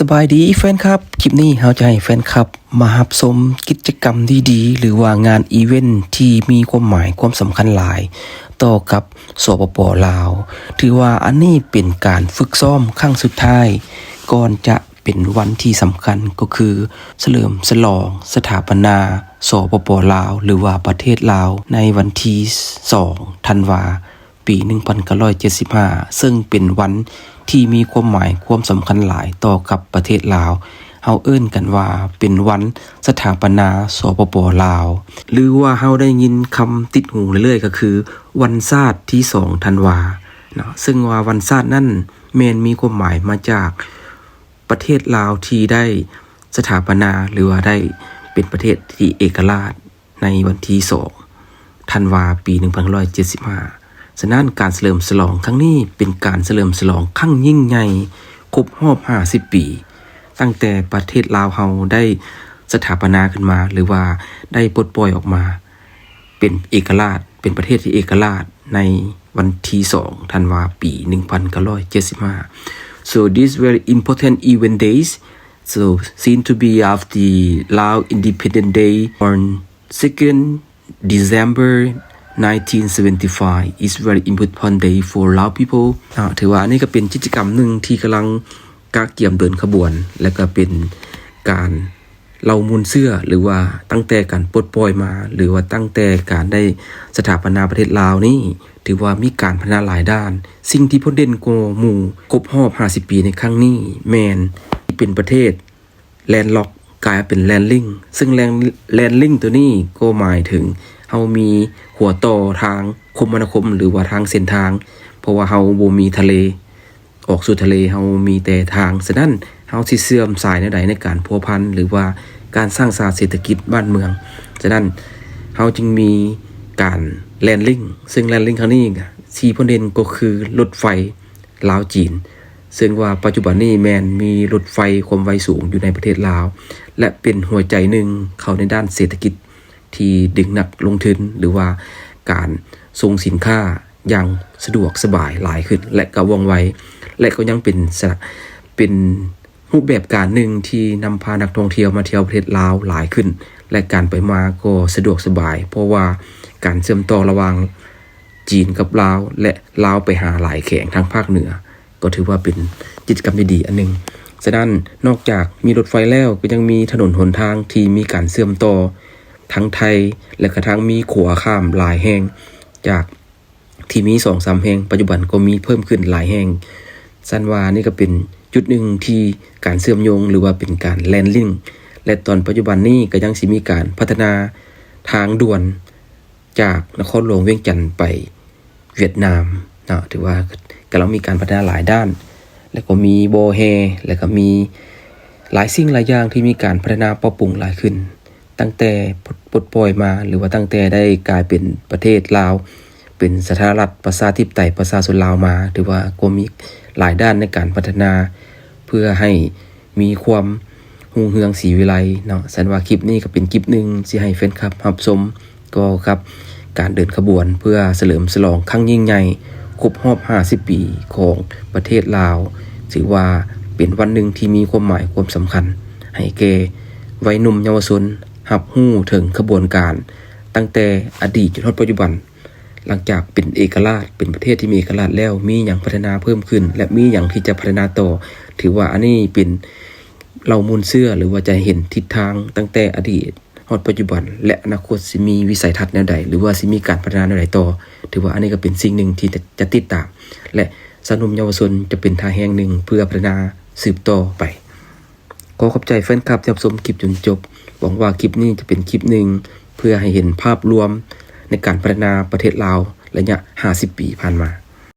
ສະບາຍດີແຟນຄລັບ, ຄລິບນີ້ເຮົາຈະໃຫ້ແຟນຄລັບມາຮັບຊົມກິດຈະກຳດີໆ ຫຼືວ່າງານອີເວັນທີ່ມີຄວາມໝາຍຄວາມສຳຄັນຫຼາຍຕໍ່ກັບ ສປປ ລາວ. ຖືວ່າອັນນີ້ເປັນການຝຶກຊ້ອມຄັ້ງສຸດທ້າຍ ກ່ອນຈະເປັນວັນທີ່ສຳຄັນ ກໍຄືສະເຫຼີມສະຫຼອງສະຖາປະນາ ສປປ ລາວ ຫຼືວ່າປະເທດລາວ ໃນວັນທີສອງ ທັນວາ ປີໜຶ່ງພັນເກົ້າຮ້ອຍເຈັດສິບຫ້າ ເຊິ່ງເປັນວັນທີ່ມີຄວາມໝາຍຄວາມສຳຄັນຫຼາຍຕໍ່ກັບປະເທດລາວ. ເຮົາເອີ້ນກັນວ່າເປັນວັນສະຖາປະນາ ສປປ ລາວ ຫຼືວ່າເຮົາໄດ້ຍິນຄຳຕິດຫູເລື້ອຍໆ ກໍຄືວັນຊາດທີສອງ ທັນວາເນາະ, ເຊິ່ງວ່າວັນຊາດນັ້ນແມ່ນມີຄວາມໝາຍມາຈາກປະເທດລາວທີ່ໄດ້ສະຖາປະນາ ຫຼືວ່າໄດ້ເປັນປະເທດທີ່ເອກະລາດ ໃນວັນທີສອງ ທັນວາ ປີໜຶ່ງພັນເກົ້າຮ້ອຍເຈັດສິບຫ້າ. ສະນັ້ນ ການສະເຫຼີມສະຫຼອງຄັ້ງນີ້ເປັນການສະເຫຼີມສະຫຼອງຄັ້ງຍິ່ງໃຫຍ່ ຄົບຮອບຫ້າສິບປີ ຕັ້ງແຕ່ປະເທດລາວເຮົາໄດ້ສະຖາປະນາຂຶ້ນມາ ຫຼືວ່າໄດ້ປົດປ່ອຍອອກມາເປັນເອກະລາດ ເປັນປະເທດທີ່ເອກະລາດ ໃນວັນທີສອງ ທັນວາ ປີໜຶ່ງພັນເກົ້າຮ້ອຍເຈັດສິບຫ້າ. So this very important event days, so seen to be of the Lao Independence Day on second December nineteen seventy-five is very important day for Lao people. ເນາະ ຖືວ່າອັນນີ້ກໍເປັນກິດຈະກຳໜຶ່ງທີ່ກຳລັງກະກຽມເດີນຂະບວນ ແລະກໍເປັນການເລົ່າມູນເຊື້ອ ຫຼືວ່າຕັ້ງແຕ່ການປົດປ່ອຍມາ ຫຼືວ່າຕັ້ງແຕ່ການໄດ້ສະຖາປະນາປະເທດລາວນີ້ ຖືວ່າມີການພັດທະນາຫຼາຍດ້ານ. ສິ່ງທີ່ໂດດເດັ່ນກວ່າໝູ່ຄົບຮອບຫ້າສິບປີໃນຄັ້ງນີ້ ແມ່ນເປັນປະເທດ ແລນລັອກ ກາຍເປັນແລນລິງ ເຊິ່ງແລນ ແລນລິງໂຕນີ້ກໍໝາຍເຖິງເຮົາມີຂົວຕໍ່ທາງຄົມມະນາຄົມ ຫຼືວ່າທາງເສັ້ນທາງ ເພາະວ່າເຮົາບໍ່ມີທະເລ ອອກສູ່ທະເລ ເຮົາມີແຕ່ທາງ. ສະນັ້ນ ເຮົາຊິເຊື່ອມສາຍແນວໃດໃນການພົວພັນ ຫຼືວ່າການສ້າງສາເສດຖະກິດບ້ານເມືອງ? ສະນັ້ນ ເຮົາຈຶ່ງມີການແລນລິງ ເຊິ່ງແລນລິງຄັ້ງນີ້ ທີ່ໂດດເດັ່ນກໍຄືລົດໄຟ ລາວ-ຈີນ ເຊິ່ງວ່າປັດຈຸບັນນີ້ແມ່ນມີລົດໄຟຄວາມໄວສູງຢູ່ໃນປະເທດລາວ ແລະ ເປັນຫົວໃຈໜຶ່ງເຂົ້າໃນດ້ານເສດຖະກິດທີ່ດຶງນັກລົງທຶນ ຫຼືວ່າການສົ່ງສິນຄ້າຢ່າງສະດວກສະບາຍຫຼາຍຂຶ້ນ ແລະ ກໍວ່ອງໄວ ແລະ ກໍຍັງເປັນສະ ເປັນຮູບແບບການໜຶ່ງທີ່ນຳພານັກທ່ອງທ່ຽວມາທ່ຽວປະເທດລາວຫຼາຍຂຶ້ນ ແລະ ການໄປມາກໍສະດວກສະບາຍ ເພາະວ່າການເຊື່ອມຕໍ່ລະຫວ່າງ ຈີນກັບລາວ ແລະ ລາວໄປຫາຫຼາຍແຂວງທາງພາກເໜືອ ກໍຖືວ່າເປັນກິດຈະກຳທີ່ດີອັນໜຶ່ງ. ສະນັ້ນ ນອກຈາກມີລົດໄຟແລ້ວ ກໍຍັງມີຖະໜົນຫົນທາງທີ່ມີການເຊື່ອມຕໍ່ທັງໄທ ແລະ ກະທັງມີຂົວຂ້າມຫຼາຍແຫ່ງ ຈາກທີ່ມີສອງສາມແຫ່ງ ປັດຈຸບັນກໍມີເພີ່ມຂຶ້ນຫຼາຍແຫ່ງ. ຊັ້ນວ່ານີ້ກໍເປັນຈຸດໜຶ່ງທີ່ການເຊື່ອມໂຍງ ຫຼືວ່າເປັນການແລນລິງ ແລະ ຕອນປັດຈຸບັນນີ້ກໍຍັງຊິມີການພັດທະນາທາງດ່ວນ ຈາກນະຄອນຫຼວງວຽງຈັນໄປຫວຽດນາມເນາະ ຖືວ່າກຳລັງມີການພັດທະນາຫຼາຍດ້ານ ແລ້ວກໍມີບໍ່ແຮ່ ແລ້ວກໍມີຫຼາຍສິ່ງຫຼາຍຢ່າງທີ່ມີການພັດທະນາປັບປຸງຫຼາຍຂຶ້ນ ຕັ້ງແຕ່ປົດ ປົດປ່ອຍມາ ຫຼືວ່າຕັ້ງແຕ່ໄດ້ກາຍເປັນປະເທດລາວ ເປັນສາທາລະນະລັດປະຊາທິປະໄຕປະຊາຊົນລາວມາ ຖືວ່າກໍມີຫຼາຍດ້ານໃນການພັດທະນາ ເພື່ອໃຫ້ ມີຄວາມຮຸ່ງເຮືອງສີວິໄລເນາະ. ຊັ້ນວ່າຄລິບນີ້ກໍເປັນຄລິບໜຶ່ງທີ່ໃຫ້ແຟນຄລັບຮັບຊົມກ່ຽວກັບການເດີນຂະບວນເພື່ອສະເຫຼີມສະຫຼອງຄັ້ງຍິ່ງໃຫຍ່ ຄົບຮອບຫ້າສິບປີຂອງປະເທດລາວ. ຖືວ່າເປັນວັນໜຶ່ງທີ່ມີຄວາມໝາຍຄວາມສຳຄັນໃຫ້ແກ່ໄວໜຸ່ມເຍົາວະຊົນ ຮັບຮູ້ເຖິງຂະບວນການຕັ້ງແຕ່ອະດີດຈົນຮອດປັດຈຸບັນ. ຫຼັງຈາກເປັນເອກະລາດ ເປັນປະເທດທີ່ມີເອກະລາດແລ້ວ ມີຫຍັງພັດທະນາເພີ່ມຂຶ້ນ ແລະ ມີຫຍັງທີ່ຈະພັດທະນາຕໍ່? ຖືວ່າອັນນີ້ເປັນເລົ່າມູນເຊື້ອ ຫຼືວ່າຈະເຫັນທິດທາງຕັ້ງແຕ່ອະດີດຮອດປັດຈຸບັນ ແລະ ອະນາຄົດຊິມີວິໄສທັດແນວໃດ ຫຼືວ່າຊິມີການພັດທະນາແນວໃດຕໍ່? ຖືວ່າອັນນີ້ກໍເປັນສິ່ງໜຶ່ງທີ່ຈະ ຈະຕິດຕາມ ແລະ ຊາວໜຸ່ມເຍົາວະຊົນຈະເປັນທ່າແຮງໜຶ່ງເພື່ອພັດທະນາສືບຕໍ່ໄປ. ຂໍຂອບໃຈແຟນຄລັບທີ່ຮັບຊົມຄລິບຈົນຈົບ. ຫວັງວ່າຄລິບນີ້ຈະເປັນຄລິບໜຶ່ງເພື່ອໃຫ້ເຫັນພາບລວມໃນການພັດທະນາປະເທດລາວໄລຍະຫ້າສິບປີຜ່ານມາ.